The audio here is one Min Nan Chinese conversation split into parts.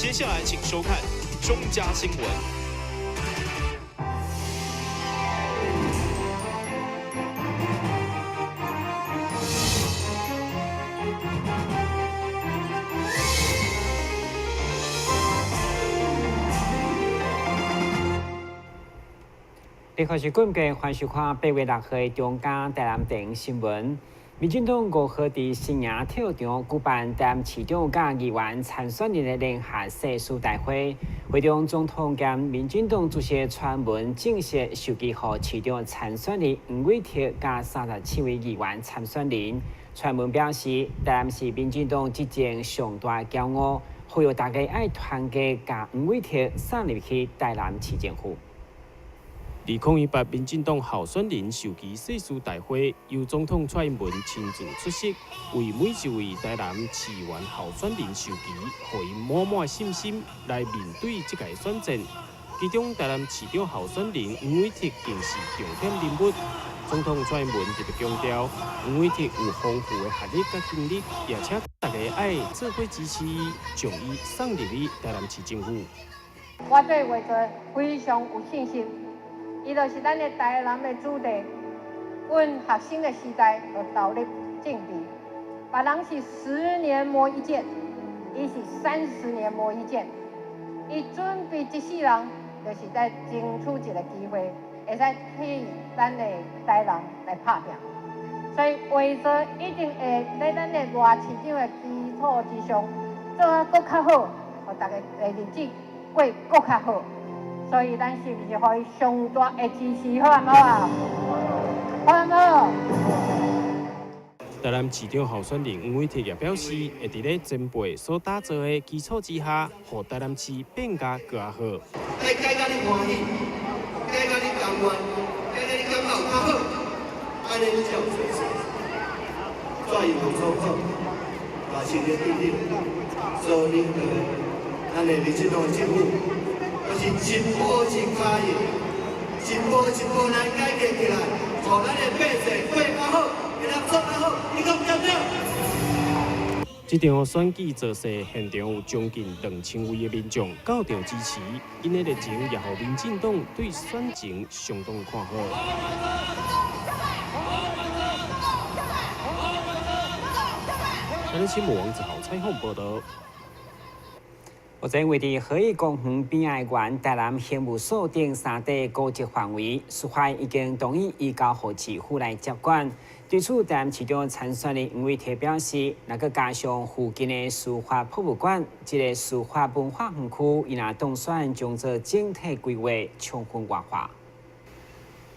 接下來請收看中嘉新聞。你好，是今日歡迎收看8月6號的中嘉台南電新聞。民進黨5號佇新營體育場舉辦台南市長佮議員參選人的聯合誓師大會，會中總統兼民進黨主席蔡英文正式授旗予市長參選人黃偉哲佮37位議員參選人。蔡英文表示，台南是民進黨執政上大的驕傲，呼籲大家愛團結，共黃偉哲送入去台南市政府。2018民進黨候選人授旗誓師大會，由總統蔡英文親自出席，為每一位台南市議員候選人授旗，予𪜶滿滿信心來面對這屆選戰。其中，台南市長候選人黃偉哲更是重點人物。總統蔡英文特別強調，黃偉哲有豐富的學歷佮經歷，也請大家愛做伙支持伊，將伊送入去台南市政府。我對偉哲非常有信心。伊就是咱的台南的子弟，阮學生的時代就投入政治，別人是10年磨一劍，伊是30年磨一劍。伊準備一世人，就是在爭取一個機會，會使替咱的台南來拍拚。所以偉哲一定會佇咱的賴市長的基礎之上，做得閣較好，予大家的日子過閣較好。所以咱是毋是予伊上大的支持？好毋好啊？好毋好？台南市長候選人黃偉哲也表示，會佇咧前輩所打造的基礎之下，予台南市變甲閣較好。愛改甲你歡喜，改甲你甘願，改甲你感覺有較好，按呢你才有信心。蔡英文總統，嘛是咧對恁所領導的咱的民進黨的政府。就是一步一跤印，一步一步來改革起來，予咱的百姓過較好，會當做較好，你講對毋對？這場選舉造勢現場有將近2000位的民眾到場支持，𪜶的熱情也予民進黨對選情相當看好。台南新聞王子豪採訪報導。目前位佇和義公園邊仔的原台南刑務所等三塊古蹟範圍，司法已經同意移交予市府來接管。對此，台南市長參選人黃偉哲表示，若閣加上附近的司法博物館，這个司法文化園區，伊若當選，將做整體規劃，充分活化。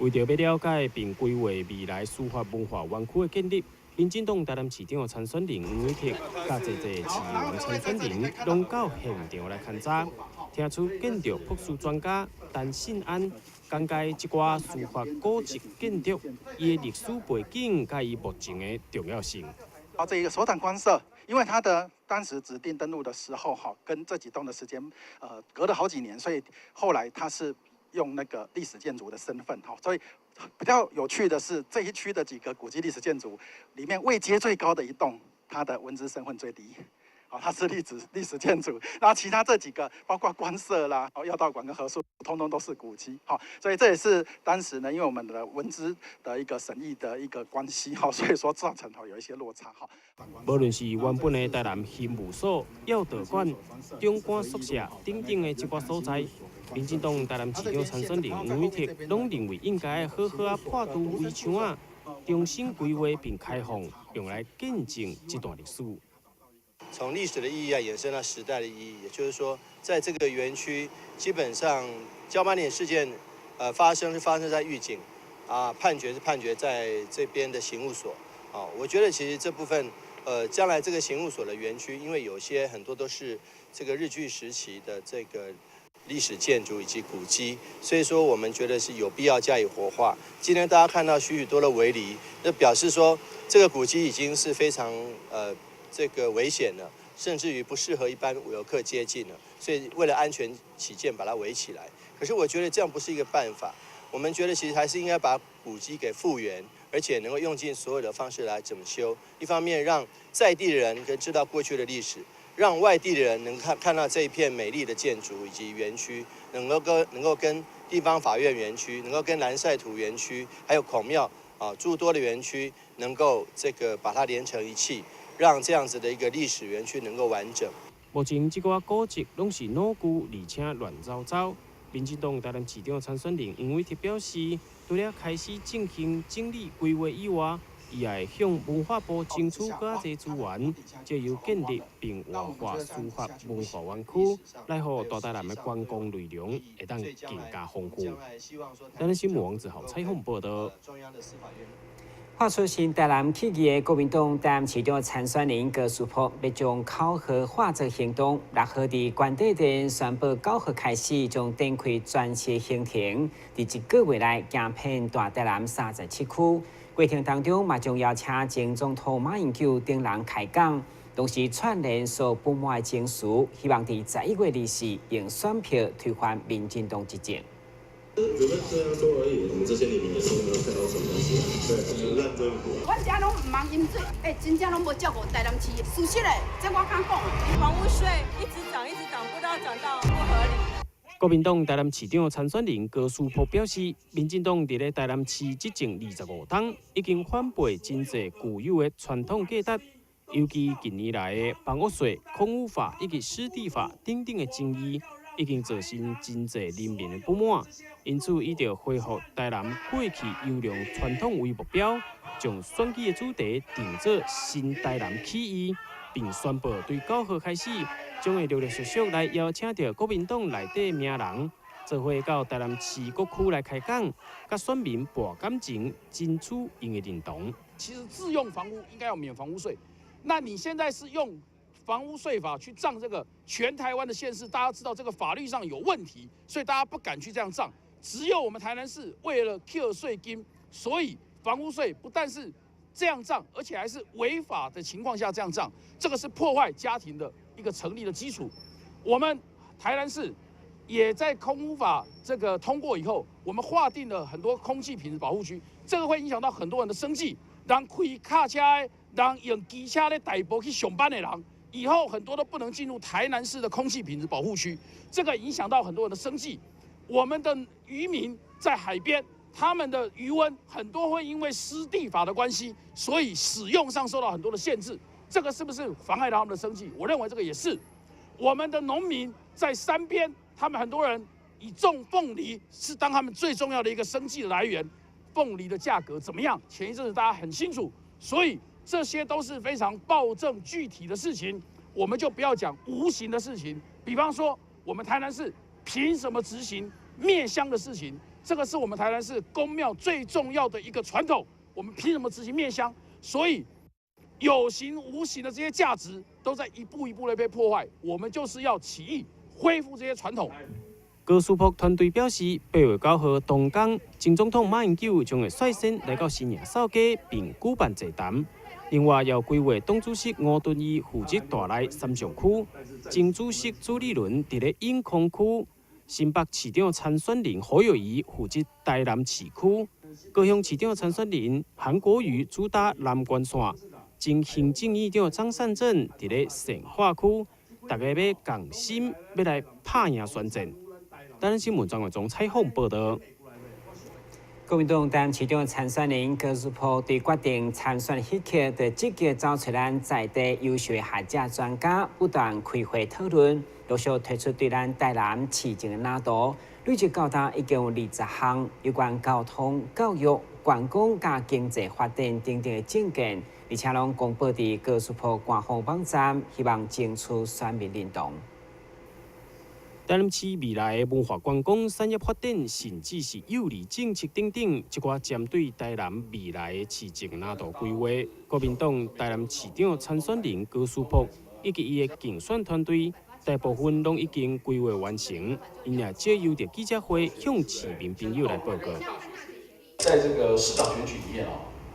為著欲了解並規劃未來司法文化園區的建立，民進黨台南市長參選人黃偉哲，佮濟濟市議員參選人，攏到現場來勘查，聽取建築博士專家陳信安講解這寡司法古蹟建築，伊的歷史背景佮伊目前的重要性。啊，這一個首長官舍，因為它的當時指定登錄的時候，哈，跟這幾棟的時間，隔了好幾年，所以後來它是用那個歷史建築的身份，哈，所以比較有趣的是，這一區的幾個古蹟歷史建築裡面，位階最高的一棟，它的文資身份最低，好，它是歷史建築。那其他這幾個，包括官舍啦、哦藥道館跟合宿，通通都是古蹟，好，所以這也是當時呢，因為我們的文資的一個審議的一個關係，哈，所以說造成有一些落差，哈。無論是原本的台南刑務所、藥道館、長官宿舍等等的這寡所在，民進黨台南市長參選人黃偉哲攏認為應該好好仔破除圍牆仔，重新規劃並開放，用來見證這段歷史。從歷史的意義啊，衍生到時代的意義，也就是說，在這個園區，基本上噍吧哖事件，發生是發生在獄警，啊，判決是判決在這邊的刑務所，啊，我覺得其實這部分，將來這個刑務所的園區，因為有些很多都是這個日據時期的這個歷史建築以及古蹟，所以說我們覺得是有必要加以活化。今天大家看到許許多的圍籬，那表示說這個古蹟已經是非常這個危險了，甚至於不適合一般遊客接近了。所以為了安全起見，把它圍起來。可是我覺得這樣不是一個辦法。我們覺得其實還是應該把古蹟給復原，而且能夠用盡所有的方式來整修。一方面讓在地的人可以知道過去的歷史，讓外地的人能看到這一片美麗的建築以及園區，能夠跟地方法院園區，能夠跟藍曬圖園區，還有孔廟啊諸多的園區，能夠這個把它連成一氣，讓這樣子的一個歷史園區能夠完整。目前這寡古蹟攏是老舊，而且亂糟糟。民進黨台南市長參選人黃偉哲表示，除了開始進行整理規劃以外，伊也會向文化部爭取閣較濟資源，藉由建立並活化司法文化園區，來予大台南的觀光內容會當更加豐富。台南新聞王子豪採訪報道。發出新台南起義的國民黨台南市長參選人高士卜，欲將口號化作行動，6號佇官邸殿宣布9號開始將展開全市行程，佇一個月內行遍大台南37區。過程當中嘛，將邀請前總統馬英九等人開講，同時串聯所不滿的情緒，希望佇11月24用選票推翻民進黨執政。只是這樣說而已，我們這些里民也是沒有看到什麼東西，對，就是爛政府。阮遮攏毋通飲水，欸，真正攏無照顧台南市。事實的，這我敢講。房屋稅一直漲，一直漲，不知道漲到不合理。國民黨台南市長參選人高士卜表示，民進黨佇咧台南市執政25冬，已經反背真濟舊有的傳統價值，尤其近年來的房屋稅、空污法以及濕地法等等的爭議，已經造成真濟人民的不滿。因此，以著恢復台南過去優良傳統為目標，將選舉的主題定做新台南起義，並宣布對9號開始，將會陸陸續續來邀請著國民黨內底名人，做伙到台南市各區來開講，佮選民博感情，爭取𪜶的認同。其實自用房屋應該要免房屋稅，那你現在是用房屋稅法去漲這個全台灣的縣市，大家知道這個法律上有問題，所以大家不敢去這樣漲。只有我們台南市為了撿稅金，所以房屋稅不但是這樣漲，而且還是違法的情況下這樣漲，這個是破壞家庭的一個成立的基礎。我們台南市也在空污法這個通過以後，我們劃定了很多空氣品質保護區，這個會影響到很多人的生計。人開卡車的，人用機車咧代步去上班的人，以後很多都不能進入台南市的空氣品質保護區，這個影響到很多人的生計。我們的漁民在海邊，他們的漁塭很多會因為濕地法的關係，所以使用上受到很多的限制。這個是不是妨礙到他們的生計？我認為這個也是。我們的農民在山邊，他們很多人以種鳳梨是當他們最重要的一個生計的來源。鳳梨的價格怎麼樣？前一陣子大家很清楚，所以這些都是非常暴政具體的事情，我們就不要講無形的事情。比方說，我們台南市憑什麼執行滅香的事情？這個是我們台南市宮廟最重要的一個傳統，我們憑什麼執行滅香？所以有形無形的這些價值都在一步一步的被破壞，我們就是要起義恢復這些傳統。高士卜團隊表示，8月9號當天，前總統馬英九將會率先來到新營掃街，並舉辦座談。另外，也規劃黨主席吳敦義負責帶來三重區，前主席朱立倫佇咧永康區，新北市長參選人侯友宜負責台南市區，高雄市長參選人韓國瑜主打南關線，前行政院長張善政佇咧善化區，大家欲仝心欲來拍贏選戰。台南新聞張偉忠採訪報道。國民黨台南市長參選人高士卜對決定參選彼刻，就積極找揣咱在地優秀的學者專家，不斷開會討論，陸續提出對咱台南市政的藍圖。累計到今已經有20項有關交通、教育、觀光佮經濟發展等等的政見，而且攏公布佇高士卜官方網站，希望爭取選民認同。台南市未來的文化觀光產業發展，甚至是幼兒政策等等，這寡針對台南未來的市政藍圖規劃，國民黨台南市長參選人高士卜以及伊的競選團隊，大部分攏已經規劃完成，𪜶也藉由著記者會向市民朋友來報告。在這個市長選舉裡面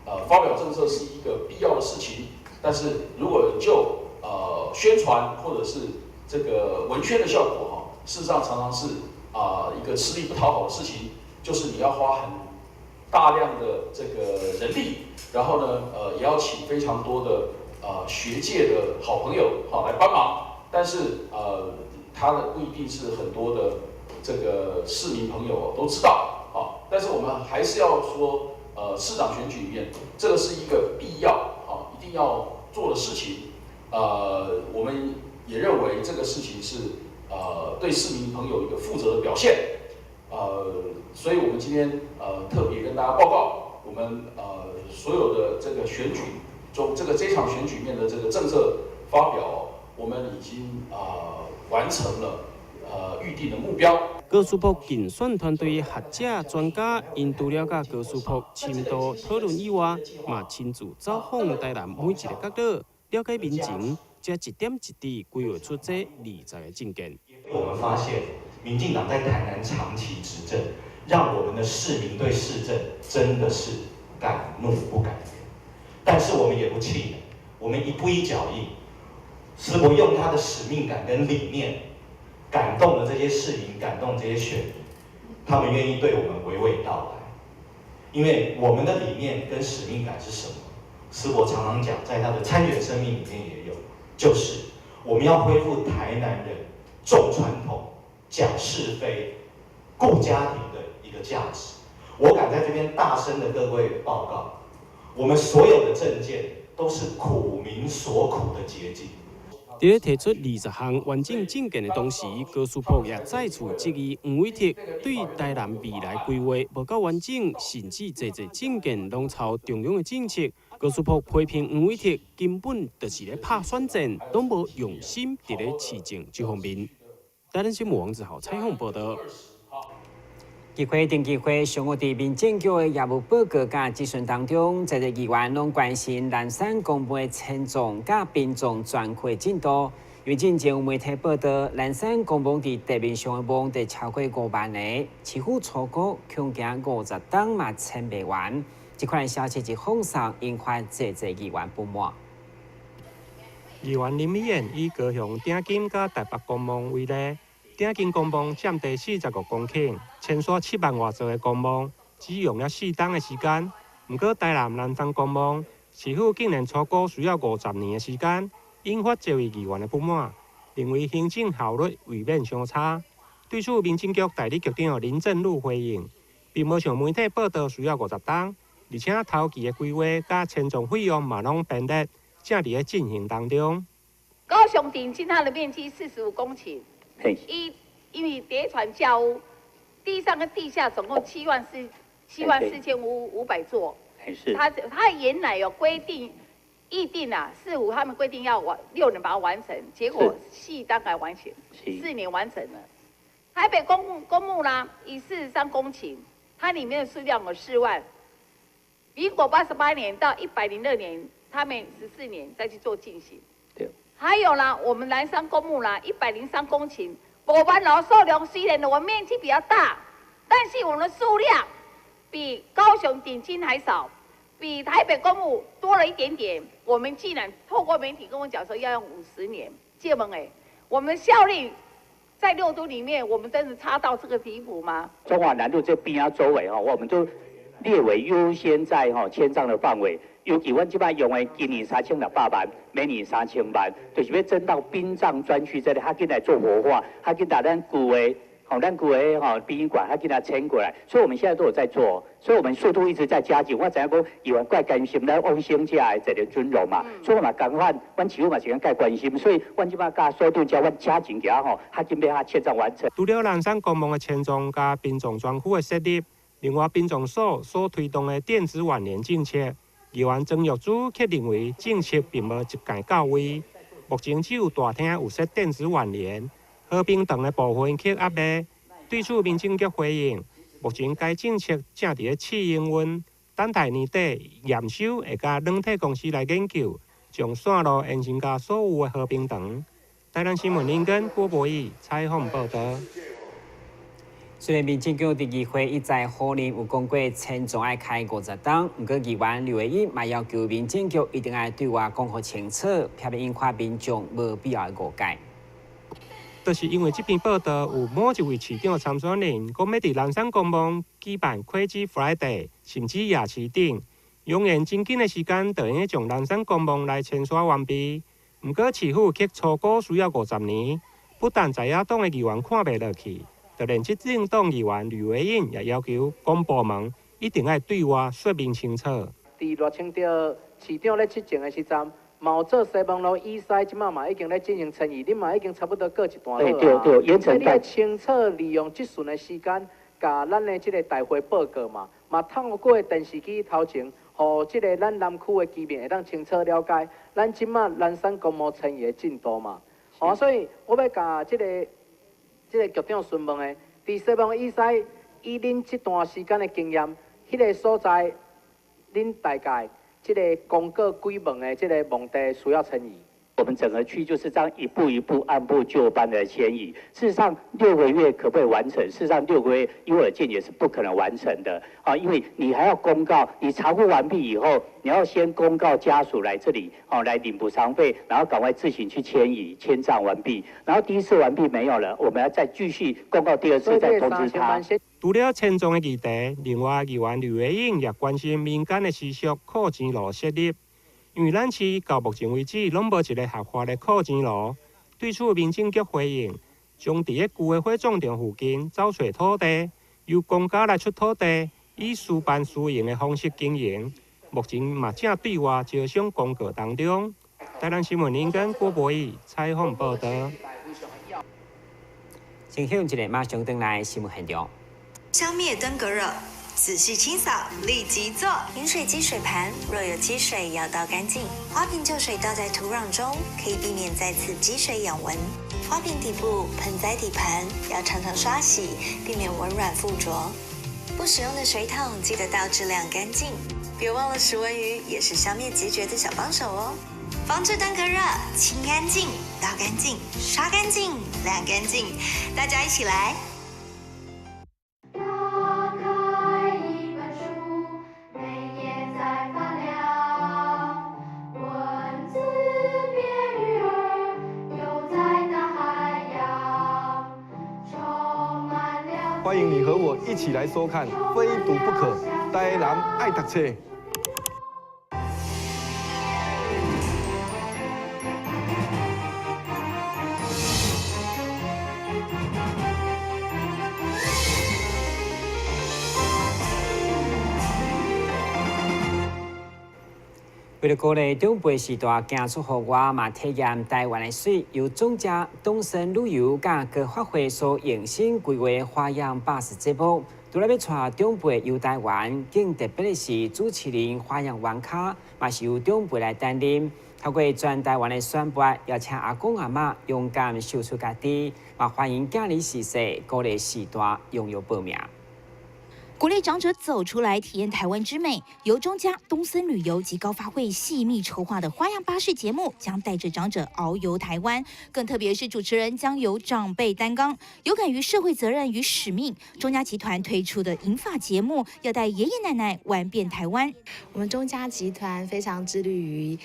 啊，發表政策是一個必要的事情，但是如果就宣傳或者是這個文宣的效果哈，事實上常常是一個吃力不討好的事情，就是你要花很大量的這個人力，然後呢，也要請非常多的學界的好朋友好來幫忙。但是他的不一定是很多的這個市民朋友都知道啊。但是我們還是要說，市長選舉裡面，這個是一個必要啊，一定要做的事情。我們也認為這個事情是對市民朋友一個負責的表現。所以我們今天特別跟大家報告，我們所有的這個選舉中，這場選舉面的這個政策發表，我們已經完成了預定的目標。高斯珀競選團隊學者專家，𪜶除了佮高斯珀深度討論以外，嘛親自走訪台南每一个角落，了解民情，才一點一滴規劃出這20個政見。我們發現，民進黨在台南長期執政，讓我們的市民對市政真的是敢怒不敢言。但是我們也不氣餒，我們一步一腳印，斯伯用他的使命感跟理念，感動了這些市民，感動這些選民，他們願意對我們娓娓道來。因為我們的理念跟使命感是什麼？斯伯常常講，在他的參選聲明裡面也有，就是我們要恢復台南人重傳統、講是非、顧家庭的一個價值。我敢在這邊大聲的各位報告，我們所有的政見都是苦民所苦的結晶。佇咧提出20項完整政見的同時，高斯珀也再次質疑黃偉哲對台南未來規劃無夠完整，甚至濟濟政見攏抄中央的政策。高斯珀批評黃偉哲根本就是咧拍選戰，攏無用心佇咧市政這方面。台南新聞王子豪採訪報道。議會定議會上午佇民政局的業務報告佮質詢當中，濟濟議員攏關心南山公墓的遷葬佮殯葬專區進度。因為進前有媒體報道，南山公墓佇地面上的墓地超過5萬个，市府初估恐驚50冬嘛遷袂完。這款消息一放送，引發濟濟議員不滿。議員林美燕以高雄鼎金佮台北公墓為例。鼎金公墓佔地45公頃，遷徙7萬外座的公墓，只用了4冬的時間。毋過台南南山公墓，市府竟然初估需要50年的時間，引發這位議員的不滿，認為行政效率未免傷差。對此，民政局代理局長林正祿回應，並無像媒體報道需要50冬，而且頭期的規劃佮遷葬費用嘛攏編列，正佇咧進行當中。高雄鼎金它的面積45公頃。因為疊床架屋，地上跟地下總共7萬4500座。他原來有規定，議定啊，市府他們規定要完6年把它完成，結果4冬來完成，4年完成了。台北公墓啦，以43公頃，它裡面的數量有4萬。民國88年到102年，他們14年再去做進行。對。還有啦，我們南山公墓啦，103公頃，5萬樓數量雖然我們面積比較大，但是我們的數量比高雄鼎金還少，比台北公墓多了一點點。我們竟然透過媒體跟我講說要用50年，借問哎，我們效率在六都裡面，我們真的差到這個地步嗎？中華南路這邊啊周圍哈，我們都列為優先在哈遷葬的範圍。尤其阮這擺用的今年3600萬，明年3000萬，就是欲爭到殯葬專區這裡，較緊來做活化，較緊把咱舊的、吼咱舊的吼殯儀館，較緊來遷過來。所以我們現在都有在做，所以我們速度一直在加緊。我知影講，議員蓋關心咱往生者的這個尊榮嘛，所以我嘛共款，阮市府嘛是講蓋關心，所以阮這擺加速度叫阮加緊給吼，較緊欲較遷葬完成。除了南山公墓的遷葬佮殯葬專區的設立，另外殯葬所所推動的電子挽聯政策。議員曾玉珠卻認為政策並無一概到位，目前只有大廳有設電子挽聯，和平堂的部分卻猶未。對此，民政局回應，目前該政策正佇咧試營運，等待年底驗收，會佮軟體公司來研究，將線路延伸到所有的和平堂。台南新聞林根郭博義採訪報道。雖然民政局佇議會一再否認有講過遷葬愛開50冬，毋過議員劉慧英嘛要求民政局一定愛對外講予清楚，避免引發民眾無必要的誤解。就是因為這篇報道，有某一位市長參選人講欲佇南山公墓舉辦 Crazy Friday，甚至夜市頂，揚言真緊的時間就會將南山公墓來遷徙完畢。毋過市府卻粗估需要50年，不但在野黨的議員看袂落去，就連執政黨議員呂維穎也要求公部門一定愛對外說明清楚。佇賴清德市長咧執政的時陣，嘛有做西門路以西，這擺嘛已經咧進行遷移，恁嘛已經差不多過一段落啊。對對，所以你愛清楚利用這陣的時間，共咱的這个大會報告嘛，嘛透過電視機頭前，予這个咱南區的居民會當清楚了解咱這擺南山公墓遷移的進度嘛。哦，所以我欲共這个局長詢問的，佇西門以西，以恁這段時間的經驗，彼个所在，恁大概這个公告幾門的這个墓地需要遷移？我們整個區就是這樣一步一步按部就班的遷移。事實上，6個月可不可以完成？事實上，6個月以我的見解是不可能完成的啊，因為你還要公告，你查戶完畢以後，你要先公告家屬來這裡哦，來領補償費，然後趕快自行去遷移遷葬完畢。然後第一次完畢沒有了，我們要再繼續公告第二次，再通知他。除了遷葬的議題，另外議員呂維穎也關心民間的私塾扣錢爐設立。因為咱市到目前為止攏無一个合法的扣錢爐，對此民政局回應，將佇个舊的火葬場附近找揣土地，由公家來出土地，以私辦私營的方式經營。目前嘛正對外招商公告當中。台南新聞林根郭博義採訪報導。先向一个馬上轉來新聞現場。消滅登革熱。仔細清掃，立即做。飲水機水盤若有積水，要倒乾淨。花瓶舊水倒在土壤中，可以避免再次積水養蚊。花瓶底部、盆栽底盤要常常刷洗，避免蚊卵附着。不使用的水桶記得倒置晾乾淨。別忘了食蚊魚也是消滅孑孓的小幫手哦。防治登革熱，清乾淨，倒乾淨，刷乾淨，晾乾淨，大家一起來。歡迎你和我一起來收看《非讀不可》，台南愛讀冊。為了鼓勵長輩時代行出戶外，嘛體驗台灣的水，由中嘉東森旅遊佮高發會所用心規劃花樣巴士節目，除了欲帶長輩遊台灣，更特別的是主持人花樣玩咖，嘛是由長輩來擔任。透過全台灣的選拔，邀請阿公阿嬤勇敢秀出家己，嘛歡迎囝兒婿婿鼓勵序大踴躍報名。鼓勵長者走出來體驗台灣之美，由中嘉東森旅遊及高發會細密籌劃的花樣巴士節目，將帶着長者遨遊台灣。更特別是主持人將由長輩擔綱，有感於社會責任與使命，中嘉集團推出的銀髮節目，要帶爺爺奶奶玩遍台灣。我們中嘉集團非常致力於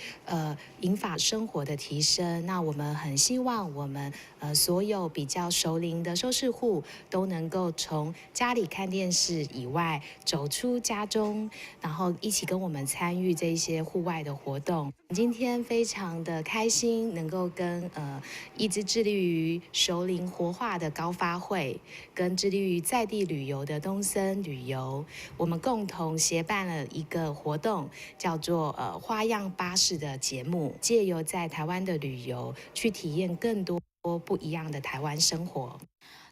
銀髮生活的提升，那我們很希望我們所有比較熟齡的收視戶都能夠從家裡看電視以外走出家中，然後一起跟我們參與這些戶外的活動。今天非常的開心，能夠跟一直致力於熟齡活化的高發會，跟致力於在地旅遊的東森旅遊，我們共同協辦了一個活動，叫做花樣巴士的節目，藉由在台灣的旅遊，去體驗更多不一樣的台灣生活。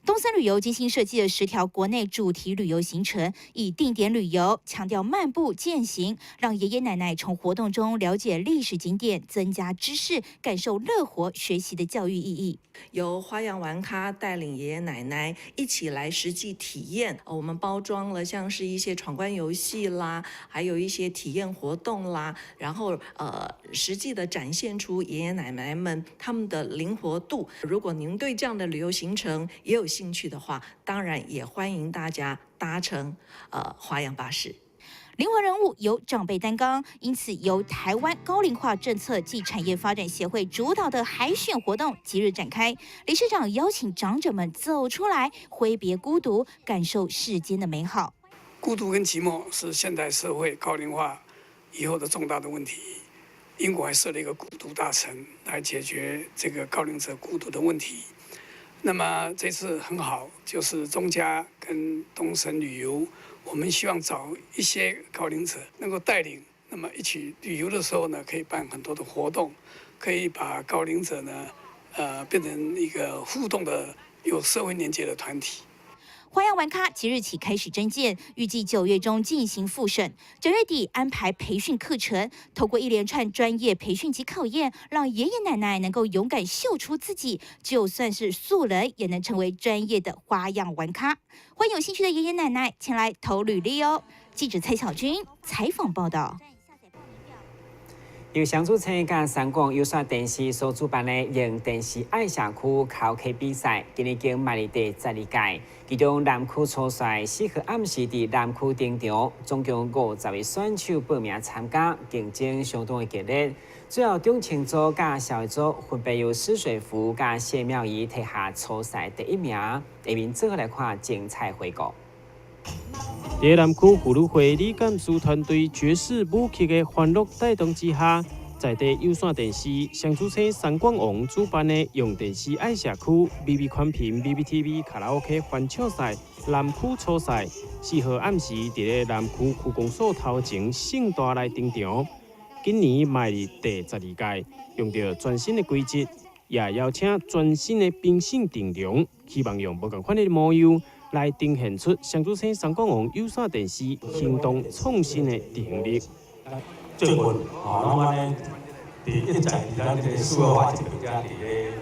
東森旅遊精心設計了10條國內主題旅遊行程，以定點旅遊強調漫步健行，讓爺爺奶奶從活動中了解歷史景點，增加知識，感受樂活學習的教育意義。由花樣玩咖帶領爺爺奶奶一起來實際體驗，我們包裝了像是一些闖關遊戲啦，還有一些體驗活動啦，然後實際的展現出爺爺奶奶們他們的靈活度。如果您對這樣的旅遊行程也有興趣的話，當然也歡迎大家搭乘花樣巴士。靈魂人物由長輩擔綱，因此由台灣高齡化政策暨產業發展協會主導的海選活動即日展開。理事長邀請長者們走出來，揮別孤獨，感受世間的美好。孤獨跟寂寞是現代社會高齡化以後的重大的問題。英國還設了一個孤獨大臣來解決這個高齡者孤獨的問題。那麼這次很好，就是中嘉跟東森旅遊，我們希望找一些高齡者能夠帶領，那麼一起旅遊的時候呢，可以辦很多的活動，可以把高齡者呢，變成一個互動的、有社會連結的團體。花樣玩咖即日起開始徵件，預計9月中進行複審，9月底安排培訓課程。透過一連串專業培訓及考驗，讓爺爺奶奶能夠勇敢秀出自己，就算是素人也能成為專業的花樣玩咖。歡迎有興趣的爺爺奶奶前來投履歷哦。記者蔡小軍採訪報道。由雙子星佮三廣有線電視所主辦的用電視愛社區卡拉 OK 比賽，今年已經邁入第12屆。其中南區初賽4號暗時佇南區登場，總共50位選手報名參加，競爭相當的激烈。最後中情組佮社會組分別由施水福佮謝妙儀提下初賽第一名。下面做伙來看精彩回顧。佇南區婦女會李幹事團隊爵士舞曲的歡樂帶動之下，在地有線電視雙子星三廣王主辦的用電視愛社區 BB 寬頻 BBTV 卡拉 OK 歡唱賽南區初賽，4號暗時佇咧南區區公所頭前盛大來登場。今年邁入第12屆，用著全新的規則，也邀請全新的評審陣容，希望用無仝款的模樣來呈現出雙子星三廣王有線電視行動創新的執行力。最近吼，攏按呢，佇一再佇咱這個數位化這邊遮佇咧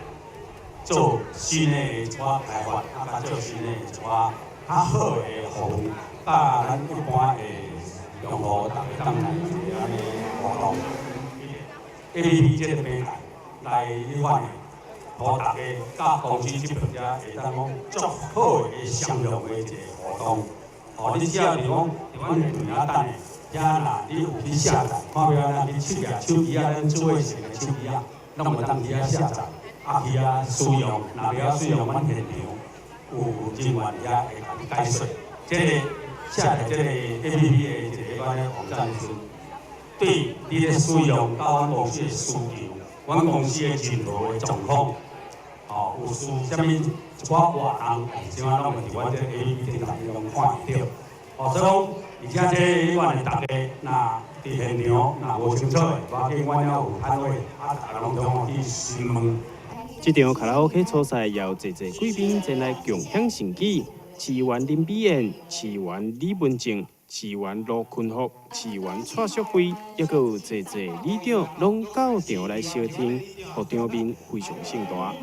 做新的一寡開發，啊，佮做新的一寡較好的服務，佮咱一般的用戶逐家當來一個按呢活動。APP 這個平台來彼款的，予逐家佮公司這邊遮會當講足好的雙向的一個活動。吼，你只要是講佇阮現場遐等的。遐若你有去下載，看欲按怎去手機手機仔，咱智慧型的手機仔，攏會當去遐下載，啊去遐使用，若袂曉使用，阮現場有人員遐會共你解說。這個下載這個 APP 的一个款的網站時，對你咧使用佮阮公司的需求，阮公司的任何的狀況，吼有需啥物一寡活動，啥物攏會佇阮這個 APP 頂內攏看會著。哦，所以講，而且這彼款的逐家若佇現場若無清楚的，無要緊，阮遐有攤位，啊，逐家攏通去詢問。這場卡拉 OK 初賽由濟濟貴賓前來共享盛舉，市議員林美燕、市議員李文靜、市議員盧坤福、市議員蔡淑慧，抑閣有濟濟里長，攏到場來相挺，予場面非常盛大。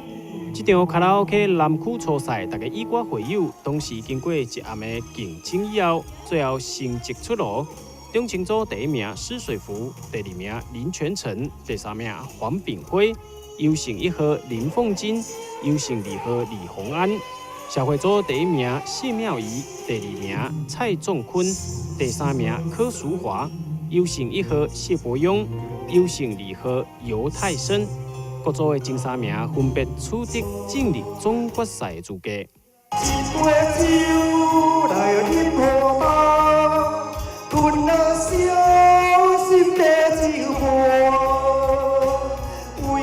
這場卡拉 OK 南區初賽，逐家以歌會友，當時經過一暗的競爭以後，最後成績出爐。中情組第一名施水福，第二名林全成，第三名黃炳輝，優勝一號林鳳金，優勝二號李宏安。社會組第一名謝妙儀，第二名蔡仲坤，第三名柯淑華，優勝一號謝伯庸，優勝二號尤泰生。各組的前三名分別取得進入總決賽的資格。一杯酒來飲予飽，阮若傷心的酒伴，為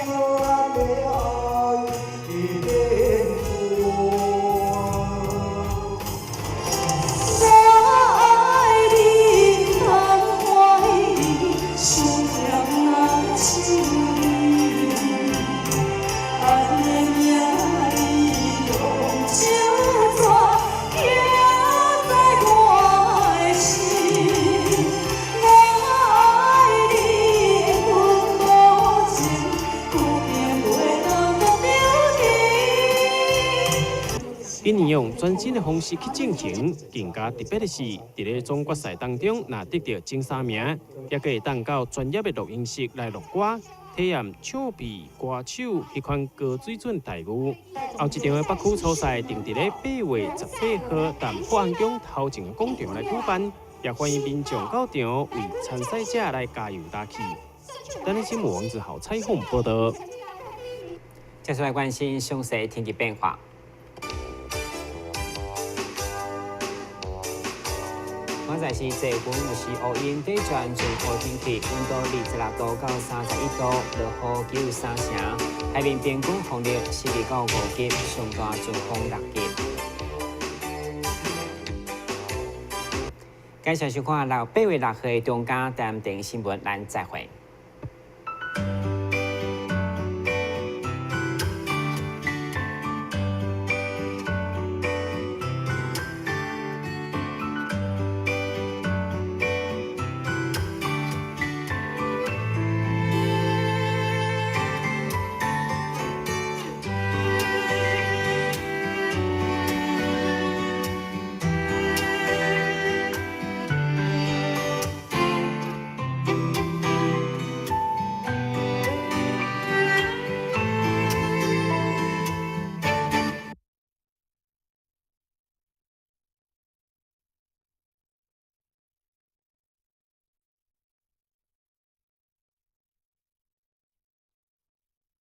何咱的愛會變淡？我愛你，通歡喜，思念若像你，愛的名字用酒紙刻在我的心。我愛你，阮無情，久變袂當講著你。今年用全新的方式去進行，更加特別的是，佇咧總決賽當中，若得著前三名，也閣會當到專業的錄音室來錄歌，體驗唱片歌手彼款高水準待遇。後一場的北區初賽定佇咧8月18號，佇福安宮頭前廣場來舉辦，也歡迎民眾到場為參賽者來加油打氣。等日新聞王子豪採訪報道。接下來關心詳細天氣變化。我知在是濟雲有時烏雲，短暫陣雨天氣，溫度26度到31度，落雨機有三成。海面平均風力12到5級，上大陣風6級。感謝收看8月6號的中嘉台南新聞，咱再會。